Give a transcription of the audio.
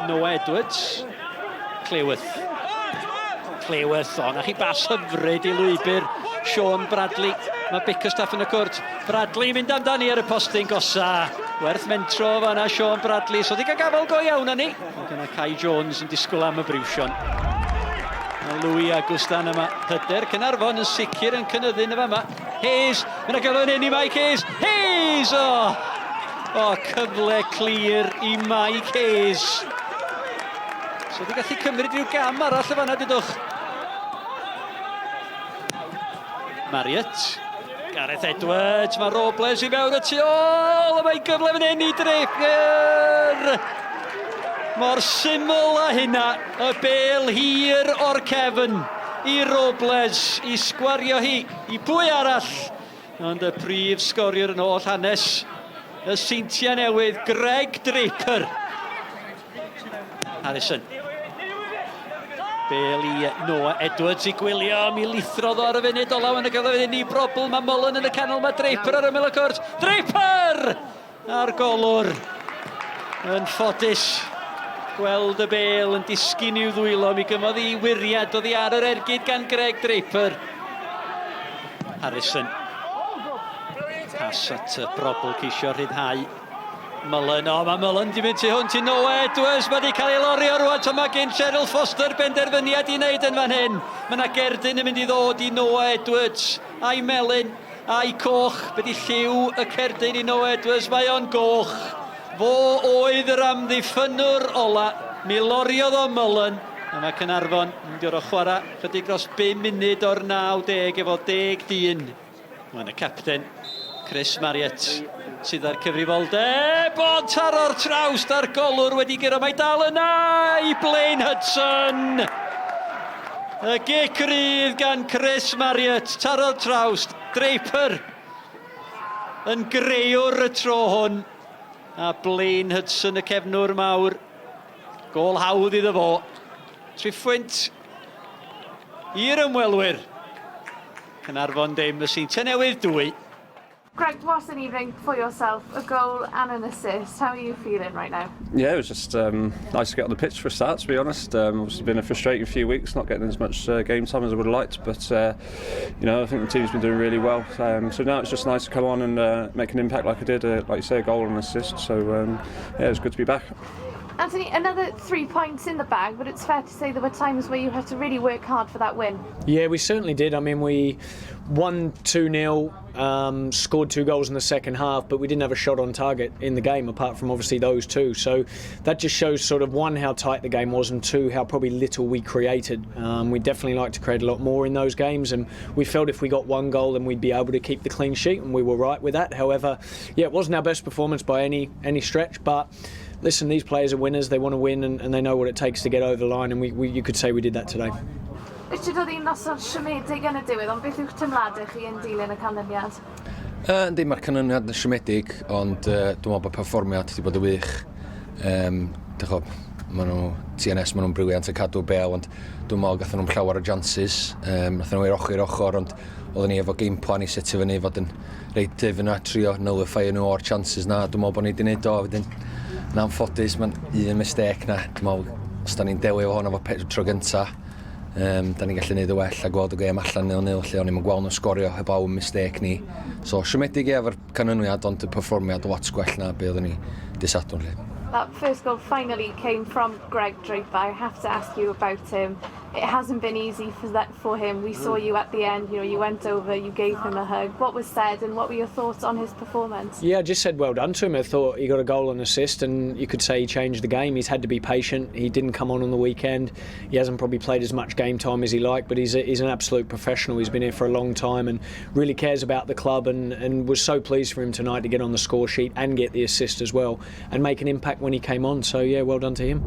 Noah Edwards. Cleworth. Cleworth, o, na chi bas hyfryd i lwybr Sean Bradley. Mae Bickerstaff yn y cwrt. Bradley mynd amdani ar y postyn gosa. Werth mentro fanna Sean Bradley. So di gael gafel go iawn â ni. Mae gyda Kai Jones yn disgwyl am y briwsion. Mae Louis Agustan yma. Hyder Caernarfon yn sicr yn cynyddu yn y fama. Hayes, mae yna gyfle yn hyn i Mike Hayes. Hayes! O, oh! Oh, cyfle clir i Mike Hayes. So di gallu cymryd rhyw gam arall y fanna, dydwch. Marriott. Gareth Edwards, mae Robles i fewn y tu ôl, a mae'n gyfle fan hyn i Drapier! Mor syml â hynna, y bel hir o'r cefn i Robles i sgwario hi i pwy arall, ond y prif sgoriwr yn ôl hanes y Seintiau Newydd, Greg Draper. Harrison. Bel i Noah Edwards i gwylio, mi lithrodd o ar y funud olaf yn y gyfle fydd ni brobl, mae Mullen yn y canol, mae Draper ar ymyl y cwrt. Draper! A'r golwr yn ffodus gweld y bel yn disgyn i'w ddwylo, mi gymodd i wiriad oddi ar yr ergyd gan Greg Draper. Harrison. Pas at y brobl ceisio rhyddhau. Mullen, o, mae Mullen di mynd tu hwnt i Noah Edwards, mae di cael ei lorio rwan, so mae gen Cheryl Foster benderfyniad i wneud yn fan hyn. Mae yna gerdyn yn mynd i ddod i Noah Edwards, a'i melyn, a'i coch, be di lliw y cerdyn i Noah Edwards, mae o'n goch. Fo oedd yr amddiffynnwr ola, mi loriodd o Mullen, a mae Caernarfon yn mynd i orfod chwarae chydig dros 5 munud o'r 90 efo 10 dyn. Mae'n y capten, Chris Marriott, sydd â'r cyfrifoldeb, ond taro'r trawst a'r golwr wedi guro, mae dal yna i Blaine Hudson! Y gic rydd gan Chris Marriott, taro'r trawst, Draper yn greuwr y tro hwn, a Blaine Hudson y cefnwr mawr, gôl hawdd iddo fo. Triphwynt i'r ymwelwyr. Caernarfon dim, y Seintiau Newydd 2. Greg, what an evening for yourself, a goal and an assist. How are you feeling right now? Yeah, it was just nice to get on the pitch for a start, to be honest. Obviously been a frustrating few weeks, not getting as much game time as I would have liked, but I think the team's been doing really well. So now it's just nice to come on and make an impact like I did, like you say, a goal and an assist. So yeah, it was good to be back. Anthony, another 3 points in the bag, but it's fair to say there were times where you had to really work hard for that win. Yeah, we certainly did. I mean, we won 2-0, scored 2 goals in the second half, but we didn't have a shot on target in the game apart from obviously those 2. So that just shows sort of 1, how tight the game was, and 2, how probably little we created. We definitely like to create a lot more in those games, and we felt if we got 1 goal then we'd be able to keep the clean sheet, and we were right with that. However, yeah, it wasn't our best performance by any stretch, but listen, these players are winners, they want to win, and they know what it takes to get over the line, and you could say we did that today. Richard, oedd hi'n noson siomedig yn y diwedd, ond beth yw'ch teimladau chi yn dilyn y canlyniad? Yndi, mae'r canlyniad yn siomedig, ond dwi'n meddwl bod perfformiad wedi bod yn wych. Maen nhw, TNS, maen nhw'n brilliant yn cadw bel, ond dwi'n meddwl gathen nhw'n llawer o chances. Nathon nhw i'r ochr i'r ochr, ond oedden ni efo game plan i setio fyny fod yn reit dyfn a trio nullify nhw o'r chances na. Dwi'n meddwl bod ni wedi gwneud o, wedyn yn anffodus, mae'n un mistake na. Dwi'n meddwl, os da ni'n delio efo hwn efo tro gynta, da ni'n gallu gwneud y well a gweld y gêm allan 0-0, lle o'n i'n gweld nhw'n sgorio heblaw yn mistake ni. So, siomedig i efo'r canlyniad, ond y perfformiad lot gwell na be oedden ni dy Sadwrn lle. That first goal finally came from Greg Draper. I have to ask you about him. It hasn't been easy for him. We saw you at the end, you went over, you gave him a hug. What was said and what were your thoughts on his performance? Yeah, I just said well done to him. I thought he got a goal and assist, and you could say he changed the game. He's had to be patient. He didn't come on the weekend. He hasn't probably played as much game time as he liked, but he's an absolute professional. He's been here for a long time and really cares about the club, and was so pleased for him tonight to get on the score sheet and get the assist as well and make an impact when he came on. So yeah, well done to him.